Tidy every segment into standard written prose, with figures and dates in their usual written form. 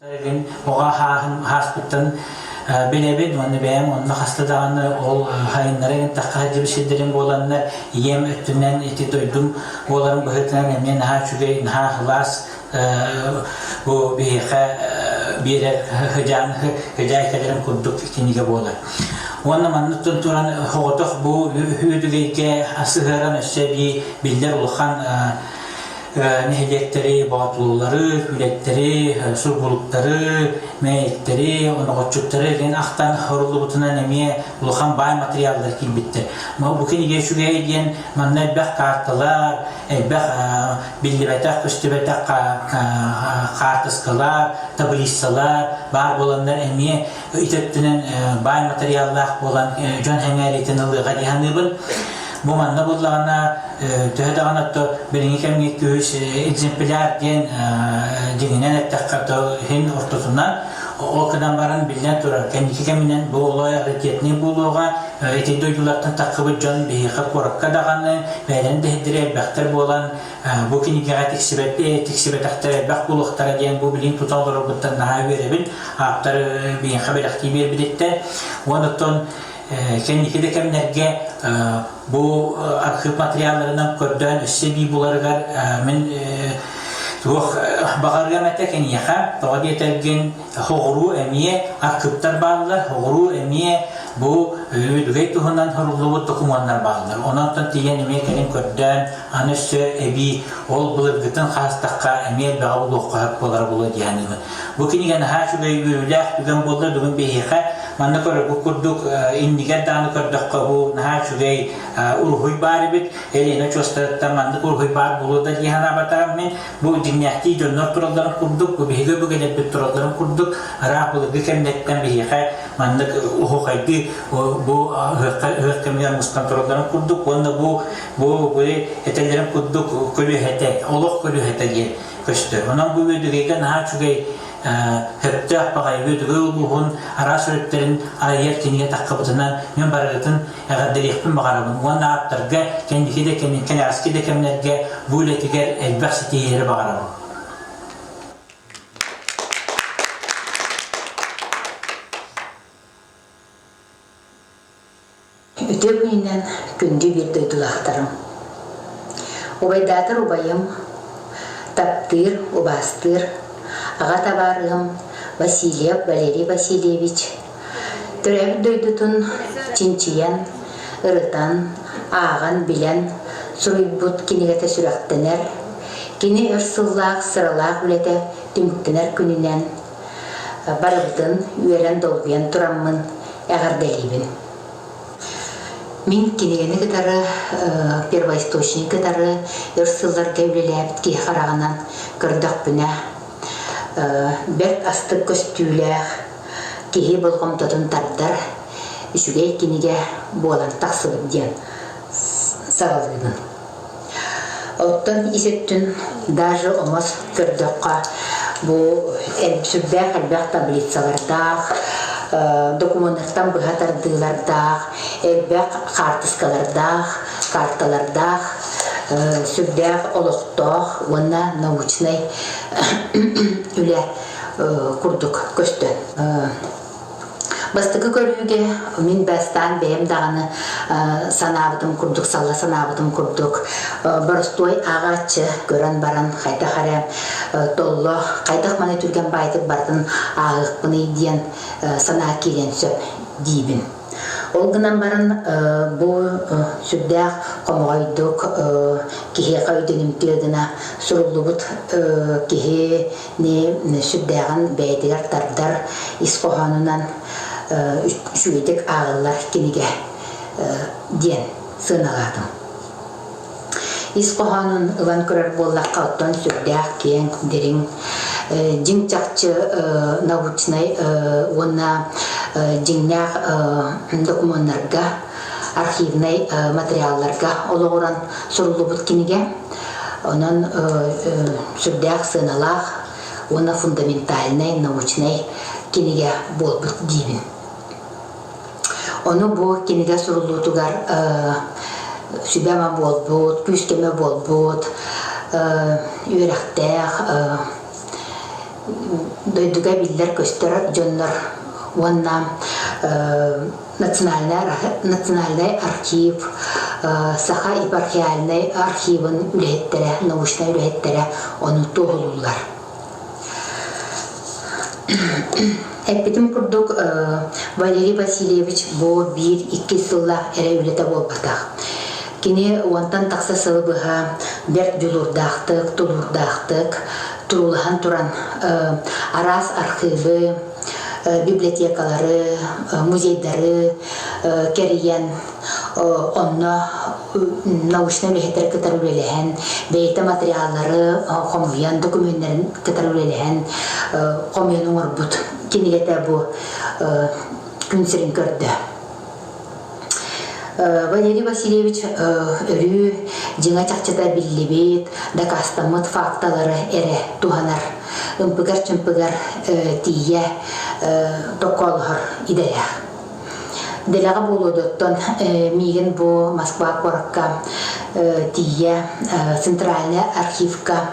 Оҕо ааспыттан билэбин уонна бэйэм онно хаста даҕаны ол хайыннара тахха сылдьыбыт сирдэрим буоланнар ийэм өттүнэн ити дойдум буоларын быһыытынан эмиэ наһаа үчүгэй, наһаа сылаас бу биһиэхэ биэрэр сыдьаан сыдьаай кэлэрин курдук кинигэ буолар. Уонна маннык туран соҕотох бу үөдүгэйгэ сыһыаран өссө эбии биллэр улахан нэһилиэктэри, боотулуулары, күүлэттэри, сургулуктары, мэйиктэри, оноҕоччуттары диэн ахтан хоруллубутунан эмиэ улахан баай материаллар киирбиттэр. Бу кинигэ үчүгэй диэн манна элбэх карталар, элбэх биллибэтэх, көстүбэтэх хаартыскалар, таблицалар баар буоланнар эмиэ ити өттүнэн баай материаллаах буолан дьон сэҥээриитин ылыаҕа дии саныыбын. Бу манна буллаҕына төһө даҕаны отто билиҥҥи кэмҥэ күһүс экземпляр диэн дьиҥинэн эттэххэ то иһин ортотунан ол гынан баран биллэн турар кэнники кэминэн бу олой раритетный буолуоҕа ити дойдулартан таххыбыт дьон биһиэхэ куоракка даҕаны бэйэлэрин да элбэхтэр буолан бу кинигэҕэ тиксибэт тиксибэтэхтэр элбэх буолуохтара диэн бу билигин тута олорорбуттан наһаа үөрэбин ааптар биһиэхэ бэлэхтии биэрбититтэн уонна оттон кэнники да кэмнэргэ бу архыып материалларынан көрдөөн өссө эбии буларыгар мин туох баҕарыам этэ киниэхэ тоҕо диэтэргин хоҕуруу эмиэ архыыптар бааллар хоҕуруу эмиэ бу үөдүгэй туһунан суруллубут докумуоннар бааллар онон тиийэн эмиэ кэлин көрдөөн аны өссө эбии ол былыргытын хаастахха эмиэ элбэҕи булуохха сөп буолара буолуо дии саныыбын Бу кинигэ наһаа үчүгэй үөрүүлээх түгэн буолла бүгүн биһиэхэ. Манна көрөргүт курдук иннигэр даҕаны көрдөххө бу наһаа үчүгэй уруһуй баар эбит. Елена Чуостарыттан маннык уруһуй баар буолуо да дии санаабатаҕым мин. Бу дьиҥнээхтии дьоннор туралларын курдук, бу биһиги өбүгэлэрбит туралларын курдук ыраах былыргы кэмнэртэн биһиэхэ маннык уһухайдыы бу ыһыахха ыһыах кэмигэр мустан туралларын курдук уонна бу бу бу этэллэрин курдук көлүөһэтэ олох көлүөһэтэ диэн көстөр. Онон бу Үөдүгэйгэ наһаа үчүгэй сөптөөх баҕайы Үөдүгэй улууһун араас өрүттэрин арыйар кинигэ таххыбытынан мин барыгытын эҕэрдэлиэхпин баҕарабын уонна ааптарга кэнники да кэнэҕэски да кэмнэргэ бу үлэтигэр элбэх ситиһиилэри баҕарабын. Үтүө күнүнэн күндү биир дойдулаахтарым! Убайдаатар убайым, таптыыр, убаастыыр аҕа табаарыһым Васильев Валерий Васильевич төрөөбүт дойдутун чинчийэн, ырытан, ааҕан, билэн суруйбут кинигэтэ сүрэхтэнэр, кини өр сыллаах сыралаах үлэтэ түмүктэнэр күнүнэн барыбытын үөрэн-долгуйан тураммын эҕэрдэлиибин. Мин кинигэни кытары первоисточник кытары өр сылларга үлэлээбит киһи хараҕынан көрдөхпүнэ бэрт астык көстүүлээх, киһи болҕомтотун тардар үчүгэй кинигэ буолан тахсыбыт диэн саҕалыыбын. Оттон ис өттүн даже омос көрдөххө бу сүрдээх элбэх таблицалардаах, докумуоннартан быһа тардыылардаах, элбэх хаартыскалардаах, карталардаах, сүрдээх олохтоох уонна научнай үлэ курдук көстөн. Бастакы көрүүгэ мин бастаан бэйэм даҕаны санаабытым курдук, салла санаабытым курдук боростуой ааҕааччы көрөн баран хайдах эрэ толло, хайдах маны түргэн баайтык барытын ааҕыахпыный диэн санаа киириэн сөп диибин. Ол гынан баран бу сүрдээх хомоҕойдук киһиэхэ өйдөнүмтүө гына суруллубут киһи сүрдээҕин бэйэтигэр тардар ис хоһоонунан үчүгэйдик ааҕыллар кинигэ диэн сыаналаатым. Ис хоһоонун ылан көрөр буоллахха, оттон сүрдээх киэҥ, дириҥ, дьиҥ-чахчы научнай уонна дьиҥнээх докумуоннарга, архивнай материалларга олоҕуран суруллубут кинигэ. Онон сүрдээх сыаналаах уонна фундаментальнай научнай кинигэ буолбут диибин. Ону бу кинигэ суруллуутугар сүбэ-ама буолбут, күүс-көмө буолбут, үөрэхтээх. Дойдуга биллэр-көстөр дьоннор уонна национальнай архив, Саха епархиальнай архивын үлэһиттэрэ, научнай үлэһиттэрэ ону туоһулууллар. Эппитим курдук, Валерий Васильевич бу биир-икки сыллаах эрэ үлэтэ буолбатах. Кини уонтан тахса сылы быһа бэрт дьулуурдаахтык, тулуурдаахтык туруулаһан туран араас архыыбы, библиотекалары, музейдары кэрийэн онно научнай үлэһиттэри кытары үлэлэһэн, бэйэтэ материаллары хомуйан, докумүөннэрин кытары үлэлэһэн хомуйан оҥорбут кинигэтэ бу күн сирин көрдө. Валерий Васильевич өрүү дьиҥэ-чахчыта биллибит, дакаастаммыт факталары эрэ туһанар, ымпыгар-чымпыгар тиийэ токкоолоһор идэлээх. Дэлэҕэ буолуо оттон миигин бу Москва куоракка тиийэ Центральнай архивка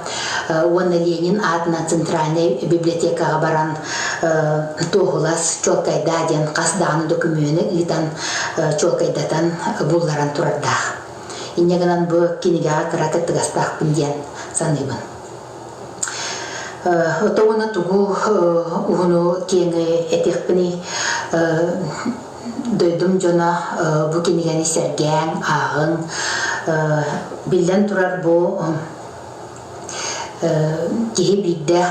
уонна Ленин аатынан Центральнай библиотекаҕа баран туоһулас, чуолкайдаа диэн хас даҕаны докумуону ыытан чуолкайдатан булларан турардаах. Инньэ гынан бу кинигэҕэ кыра кыттыгастаахпын диэн саныыбын. Ото уонна тугу уһуну киэҥи этиэхпиний дойдум дьоно бу кинигэни сэргээҥ, ааҕыҥ. Биллэн турар бу киһи биирдэ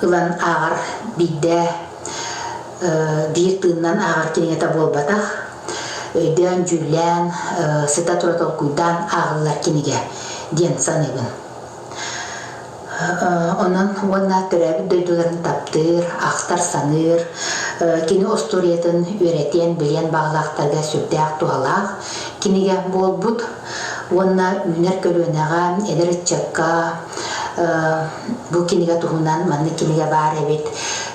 ылан ааҕар биирдэ биир тыынынан ааҕар кинигэтэ буолбатах. Өйдөөн-дьүүллээн, сыта-тура толкуйдаан ааҕыллар кинигэ диэн саныыбын. Онон уонна төрөөбүт дойдуларын таптыыр, ахтар-саныыр, кини остуоруйатын үөрэтиэн, билиэн баҕалаахтарга сүрдээх туһалаах кинигэ буолбут. Уонна үүнэр көлүөнэҕэ, эдэр ыччакка бу кинигэ туһунан маннык кинигэ баар эбит,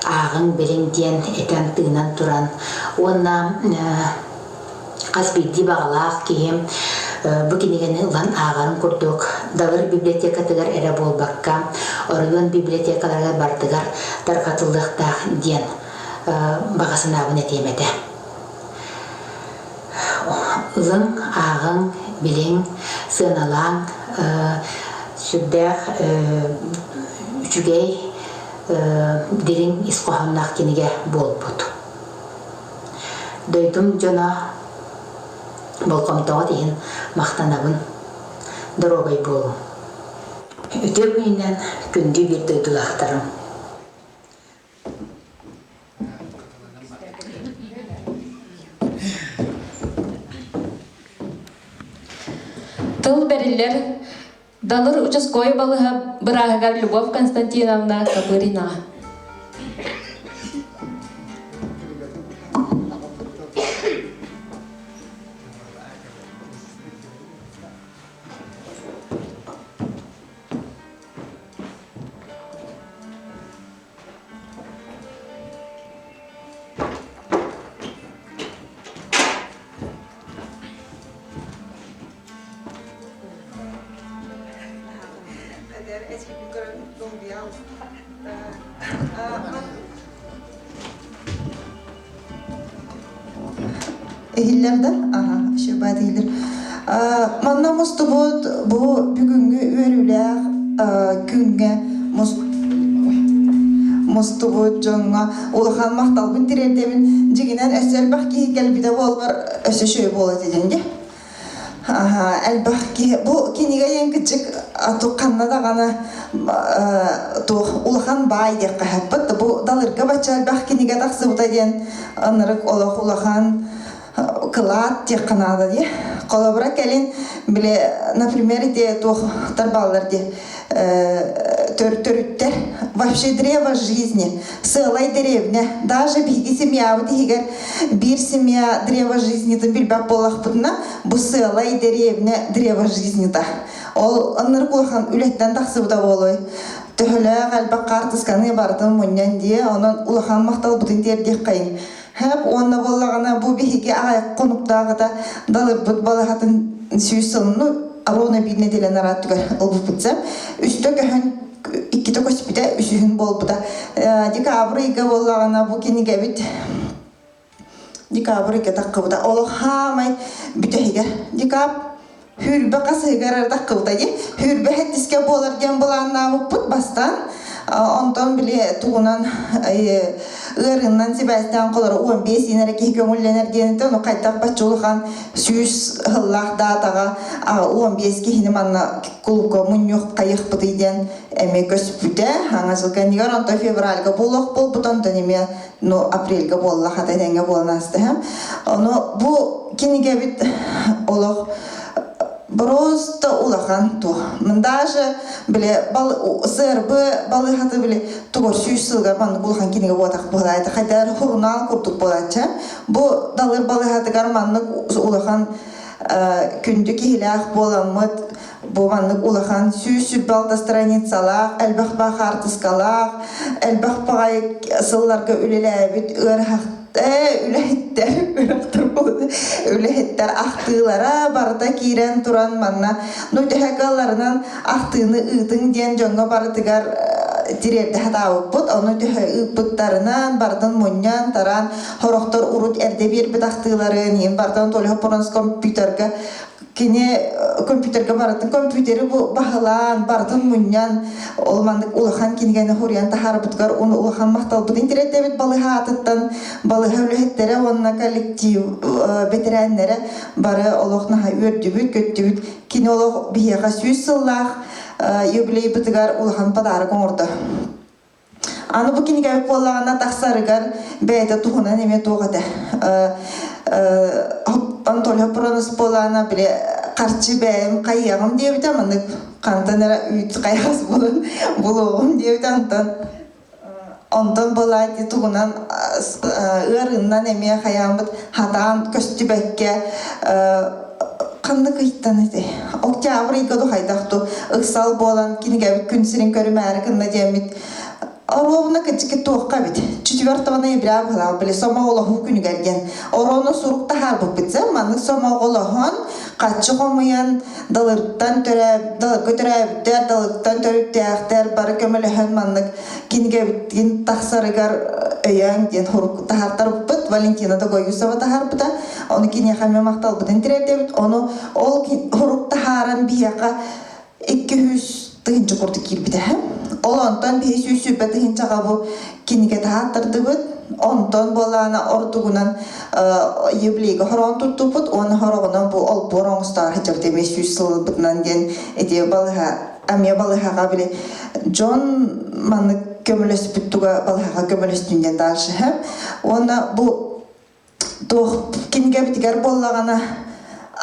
ааҕыҥ, билиҥ диэн этэн-тыынан туран уонна хас биирдии баҕалаах киһи бу кинигэни ылан ааҕарын курдук Далыр библиотекатыгар эрэ буолбакка, оройуон библиотекаларыгар барытыгар тарҕатыллыахтаах диэн баҕа санаабын этиэм этэ. Ылыҥ, ааҕыҥ, билиҥ, сыаналааҥ, сүрдээх үчүгэй, дириҥ ис хоһоонноох кинигэ буолбут. Дойдум дьоно болҕомтоҕут иһин махтанабын. Доруобай буолуҥ. Үтүө күнүнэн күндү биир дойдулаахтарым. Тыл бэриллэр Далыр участковай балыһа бырааһыгар Любовь Константиновна Копырина. Иһиллэр да? Аха, шыбаат иһиллэр. Манна мустубут бу бүгүҥҥү үөрүүлээх күҥҥэ мустубут дьоҥҥо улахан махталбын тириэрдэбин. Дьиҥинэн өссө элбэх киһи кэлбитэ буоллар өссө үчүгэй буолуо этэ диэн дии. Элбэх киһи бу кинигэ диэн кырдьык ханна даҕаны туох улахан баай диэххэ сөп бу далырга бачча элбэх кинигэ тахсыбыта диэн ынырык олох улахан кылаат диэххэ наада дии. Холобура кэлин били например ити туох тарбааллар дии төрүттэр вообще древо жизни сыалай деревня даже биһиги семьябыт иһигэр биир семья древо жизнитын билбэт буоллахпытына бу сыалай деревня древо жизнита ол ынырык улахан үлэттэн тахсыбыта буолуой төһөлөөх элбэх хаартысканы барытын мунньан дии онон улахан махталбытын тиэрдиэххэйин Хэп уонна буоллаҕына бу биһиги аҕай хонуктааҕыта далырбыт балаһатын сүүс сылыну ровно биир нэдиэлэ нараат түгэр ылбыппытса үстэ көһөн. Иккитэ көспүтэ, үсүһүн буолбута. Декабрь ыйга буоллаҕына бу кинигэбит декабрь ыйга таххыбыта. Олох хаамай бүтэһигэр декаб Хүрбэ хасыһыгар эрэ таххыбыта дии. Хүрбэ хэттискэ буолар диэн былааннаабыппыт бастаан. Онтон били тугунан ыарыынан сибээстээн холоро 15 иин эрэ киһи көҥүллэнэр диэн этэ. Ону хайдах бачча улахан сүүс сыллаах даатаҕа 15 киһини манна кулука мунньуох хайыахпытый диэн эмиэ көспүтэ. Хаҥа сыл кэннигэр онтон февральга буолуох буолбут, онтон эмиэ ну апрельга буолла хата этэҥҥэ буолан ааста. Ону бу кинигэбит олох просто улахан туох. Даже били бал сырбы балыхаты били тугор сүүс сылга маннык улахан кинигэ буотах буолаайта хайдар хурунаал курдук буолааччы. Бу далыр балыхатыгар маннык улахан күндү киһилээх буоламмыт Бу маннык улахан 126 страницалаах, элбэх баа хаартыскалаах, элбэх баҕайы сылларга үлэлээбит ыарыһах үлэһиттэр үлэһиттэр ахтыылара барыта киирэн туран манна ну төһө кыалларынан ахтыыны ыытыҥ диэн дьоҥҥо барытыгар тириэрдэ сатаабыппыт. Ону төһө ыыппыттарынан барытын мунньан тараан сорохтор урут эрдэ биэрбит ахтыыларын иһин барытын Толя Хоппоронс компьютерга Кини компьютерга барытын компьютери бу баһылаан, барытын мунньан, ол маннык улахан кинигэни хуруйан таһаарбытыгар уну улахан махталбытын тириэрдэбит балыһа аатыттан балыһа үлэһиттэрэ уонна коллектив бэтэрээннэрэ бары олох наһаа үөрдүбүт, көттүбүт. Кини олох биһиэхэ 100 сыллаах юбилейбытыгар улахан подарок оҥордо. Аны бу кинигэбит буоллаҕына тахсарыгар бэйэтэ туһунан эмиэ туох этэ. Анатолий Хоппоронус буоллаҕына били харчы бэйэм хайыаҕым диэбитэ маннык хантан эрэ үүт хайаас булан булуоҕум диэбитэ онтон онтон буолаати тугунан ыарыыннан эмиэ хайааммыт хатаан көстүбэккэ ханнык ыйтан этэй октябрь ыйга ду хайдах ту ыксал буолан кинигэбит күн сирин көрүмээри гынна диэммит оруобуна кыччыки туохха эбит 4 ноября быһалаах били сомоҕолоһуу күнүгэр диэн орону сурук таһаарбыппыт маннык сомоҕолоһон хаччы хомуйан далыртан төрөө далырга төрөөбүттэр далыртан төрүттээхтэр бары көмөлөһөн маннык кинигэбитин тахсарыгар өйөөн диэн сурук таһаартарбыппыт Валентина Догоюсова таһаарбыта. Ону киниэхэ эмиэ махталбытын тириэрдэбит. Ону ол сурук таһааран биһиэхэ 200 тыһыынча курдук киирбитэ. Ол онтон биһи 120 тыһыынчаҕа бу кинигэ таһааттардыбыт. Онтон буолаана ордугунан юбилейга хороон туттуппут уонна хороҕунан бу олбуор оҥостоор сылдьабыт эмиэ 100 сылбытынан диэн ити балыһа эмиэ балыһаҕа били дьон маннык көмөлөспүт туга балыһаҕа көмөлөстүн диэн дальше уонна бу туох кинигэбитигэр буоллаҕына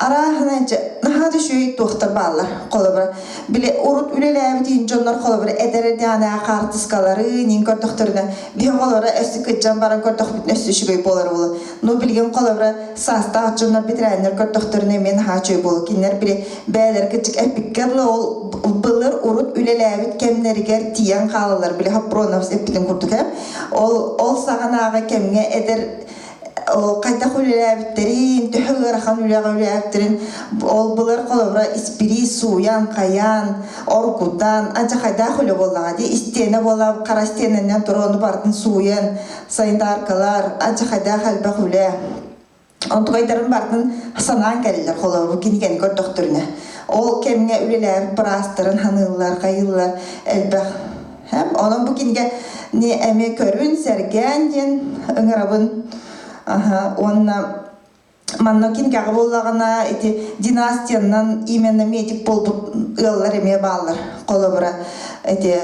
арааһына дьэ наһаа да үчүгэй туохтар бааллар холобура били урут үлэлээбит иин дьоннор холобура эдэр эрдэҕинэ хаартыскалары иин көрдөхтөрүнэ биһи холобура өссө кыдьан баран көрдөхпүтүнэ өссө үчүгэй буолар буолуо ну билигин холобура саастаах дьоннор бэтэрээннэр көрдөхтөрүнэ эмиэ наһаа үчүгэй буолуо кинилэр били бэйэлэр кырдьык эппиккэ дылы ол былыр урут үлэлээбит кэмнэригэр тиийэн хаалаллар били Хапронов эппитин курдук ээ ол ол саҕанааҕы кэмҥэ эдэр хайдах үлэлээбиттэрин, төһө ыарахан үлэҕэ үлэлээбиттэрин ол былыр холобура испириис сууйан, хайаан, оргутан, адьахайдаах үлэ буоллаҕа дии истиэнэ буола хара истиэнэнэн туран ону барытын сууйан, санитаркалар, адьахайдаах элбэх үлэ. Онтукайдарын барытын санаан кэллилэр холобур кинигэни көрдөхтөрүнэ. Ол кэмҥэ үлэлээбит быраастарын ханыыллар, хайыыллар элбэх. Онон бу кинигэ эмиэ көрүн, сэргээн диэн ыҥырабын. Уонна манна кинигэҕэ буоллаҕына ити династиянан именно медик буолбут ыаллар эмиэ бааллар. Холобура ити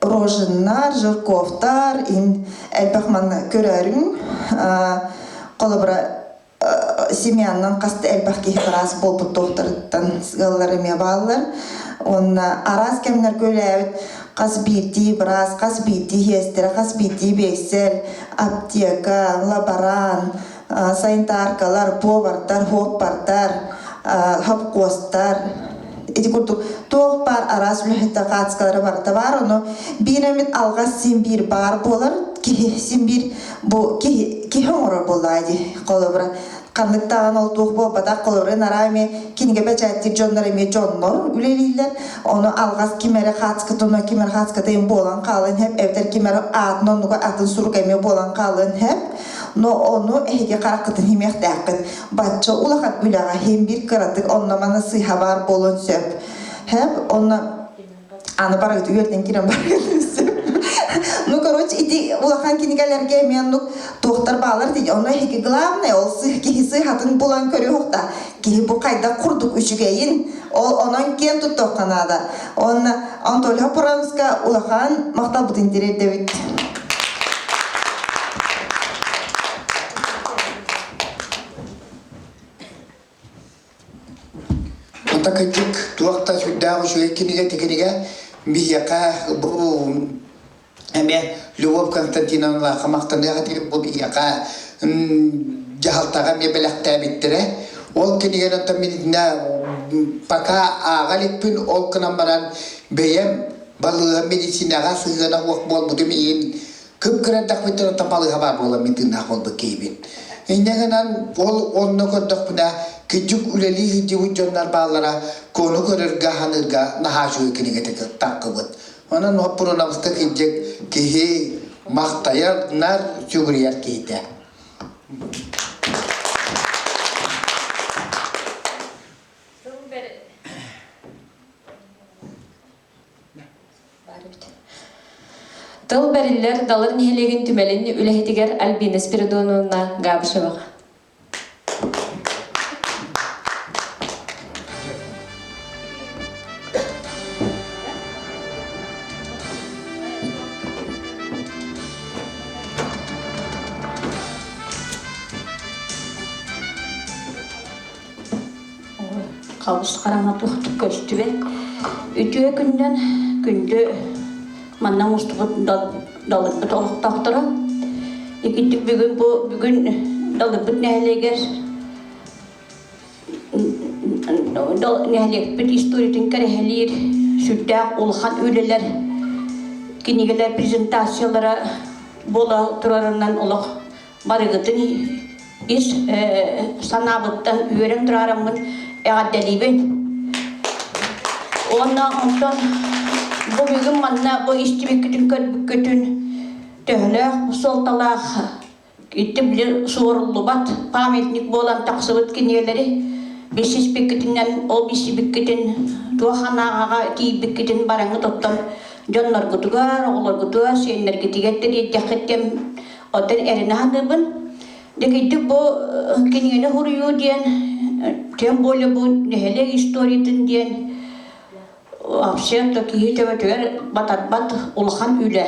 Рожиннар, Жирковтар, ин элбэх манна көрөрүҥ. Холобура семьянан хаста элбэх киһи араас буолбут туохтарыттан ыаллар эмиэ бааллар. Уонна араас кэмнэргэ үлээбит хас биирдии быраас, хас биирдии сиэстэрэ, хас биирдии биэсэл, аптека, лаборант, санитаркалар, повардар, хуоппардар, хопкуостар ити курдук туох баар араас үлэһиттэр хаацкалара барыта баар. Ону биир эмит алҕас син биир баар буолар. Киһи син биир бу киһи киһи оҥорор буоллаҕа дии. Холобура. Ханнык даҕаны ол туох буолбатах, холобура, нараа эмиэ кинигэ бэчээттиир дьоннор эмиэ дьоннор үлэлииллэр. Ону алҕас ким эрэ хаацкытына, ким эрэ хаацката буолан хаалыан сөп, эбэтэр ким эрэ аатын оннугар атын сурук эмиэ буолан хаалыан сөп. Но ону эһиги хараххытын химиэхтээххит. Бачча улахан үлэҕэ иһин биир кыратык онно-маны сыыһа баар буолуон сөп. Сөп, онно аны барыгыт үөрдэн киирэн барыгыт Ну, короче, ити улахан кинигэлэргэ эмиэ оннук туохтар баалар дии. Ону эһиги главное, ол киһи сыыһатын булан көрүөх да, киһи бу хайдах курдук үчүгэйин, ол онон киэн туттуохха наада. Онно Анатолий Хапуранска улахан махталбытын тириэрдэбит. Хата кырдьык туох да сүрдээх үчүгэй кинигэ кинигэ биһиэхэ бу эмиэ Любовь Константиновналаахха махтаныах этибит бу биһиэхэ дьаһалтаҕа эмиэ бэлэхтээбиттэрэ. Ол кинигэни оттон мин итиннэ пока ааҕа иликпин, ол гынан баран бэйэм балыыһа медицинэҕэ сыһыана суох буолбутум иһин Кып-кыра эрдэхпиттэн оттон балыыһа баар буолан мин тыыннаах буолбут киһибин. Инньэ гынан ол онно көрдөхпүнэ кырдьык үлэлии сылдьыбыт дьоннор бааллара кону көрөргө ханыырга наһаа үчүгэй кинигэтэ таххыбыт. Онон Хоппуруонабыска кырдьык киһи махтайар, нар сүгүрүйэр киһитэ. Тыл бэриллэр Далыр нэһилиэгин түмэлин үлэһитигэр Альбина Спиридоновна Габышеваҕа. Хабыс хараҥа туохтук көстүбэт. Үтүө күнүнэн күндү манна мустубут далырбыт олохтоохторо. Иккитик бүгүн бу бүгүн далырбыт нэһилиэгэр нэһилиэкпит историятын кэрэһэлиир сүрдээх улахан үлэлэр кинигэлэр презентациялара буола турарынан олох барыгытын ис санаабыттан үөрэн тураараммын эҕэрдэлиибин. Уонна онтон бу бүгүн манна бу истибиккитин көрбүккүтүн төһөлөөх суолталаах ити били суоруллубат памятник буолан тахсыбыт кинигэлэри билсиспиккитинэн ол билсибиккитин туох анааҕаҕа тиийбиккитин бараҥҥыт оттон дьонноргутугар, оҕолоргутугар, сиэннэргитигэр тириэрдэххит диэн Оттон эрэнэ саныыбын. Дэгийдик бу кинигэни суруйуу диэн, тем более бу нэһилиэк историятын диэн вообще то киһи төбөтүгэр батарбат улахан үлэ.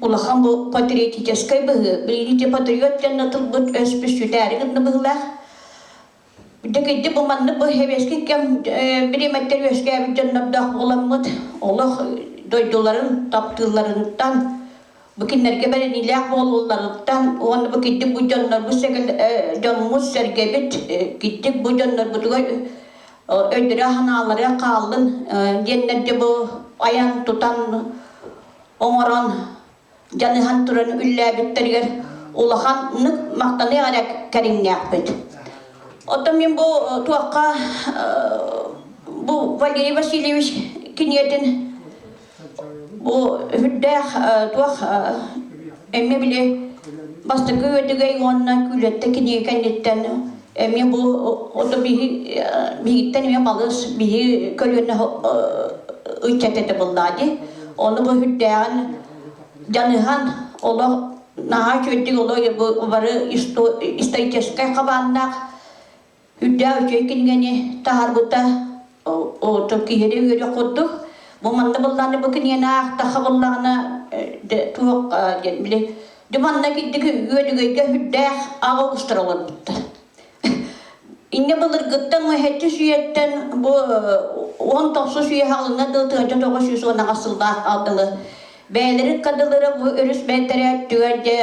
Улахан бу патриотическай быһыы. Билигин патриот диэн тылбыт өспүс сүтээри гынна быһыылаах. Дэгийди бу маннык бу сэбиэскэй кэм бириэмэттэр үөскээбит дьоннордоох буоламмыт олох дойдуларын таптыылларыттан бу кинилэргэ бэриниилээх буолууларыттан уонна бу киддик бу дьоннорбут дьоммут сэргэбит киддик бу дьоннорбутугар өйдөрө санаалара хааллын диэннэргэ бу айан тутан оҥорон дьаныһан туран үллээбиттэригэр улаханнык махтаныах эрэ кэриҥнээхпит. Оттон мин бу туохха бу Валерий Васильевич кинигэтин бу үрдээх туох эмиэ били бастакы үөдүгэй уонна күүлэттэ кинигэ кэнниттэн эмиэ бу ото биһи биһиттэн эмиэ балыс биһи көлүөнэ ыччат этэ буоллаа дии. Ону бу үрдээҕин дьаныһан олох наһаа үчүгэйдик олох бары историческай хабааннаах үрдээх үчүгэй кинигэни таһаарбыта ото киһини үөрэх курдук бу манна быллааны бу кинигэни аахтахха буллаҕына туох диэн били дьэ манна кирдик үөдүгэйгэ үрдээх аҕа уустар олорбуттар Инньэ былыргыттан сэттис үйэттэн бу 19 үйэ хаҕылыҥҥа дылы 1918 сыллаах дылы бэйэлэрин кадылара бу өрүс бэйтэрэ өттүгэр дьэ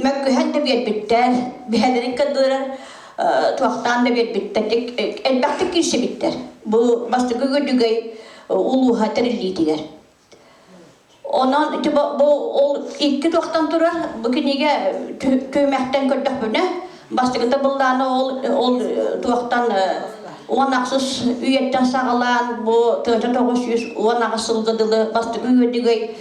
мөккүһэн да биэрбиттэр бэйэлэрин кадылара туохтаан да биэрбиттэр элбэхтик киирсибиттэр бу бастакы Үөдүгэй улууһа тэриллиитигэр. Онон ити бу ол икки туохтан турар бу кинигэ түһүмэхтэн көрдөхпүнэ бастакыта быллааны ол ол туохтан 10 ахсыс үйэттэн саҕалаан бу 1918 сылга дылы бастакы үөдүгэй.